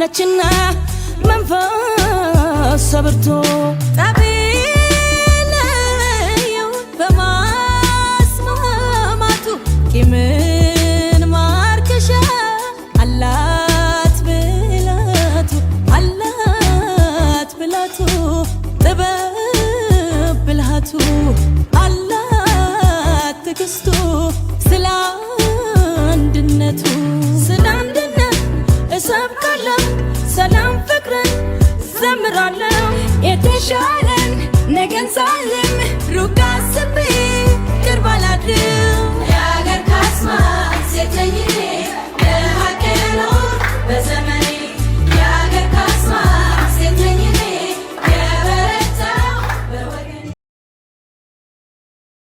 ነችና መንፈሰ ብርቱ። ጠቢለየው በማስማማቱ ቂምን ማርከሻ አላት ብላቱ፣ አላት ብላቱ፣ ጥበብ ብልሃቱ፣ አላት ትግስቱ። ስለ አንድነቱ፣ ስለ አንድነት እሰብካለሁ፣ ሰላም ፍቅርን ዘምራለሁ። የተሻለን ነገን ሳልም ሩቅ አስቤ ቅርብ አላድርም። የአገር ካስማ ሴት ነኝ እኔ።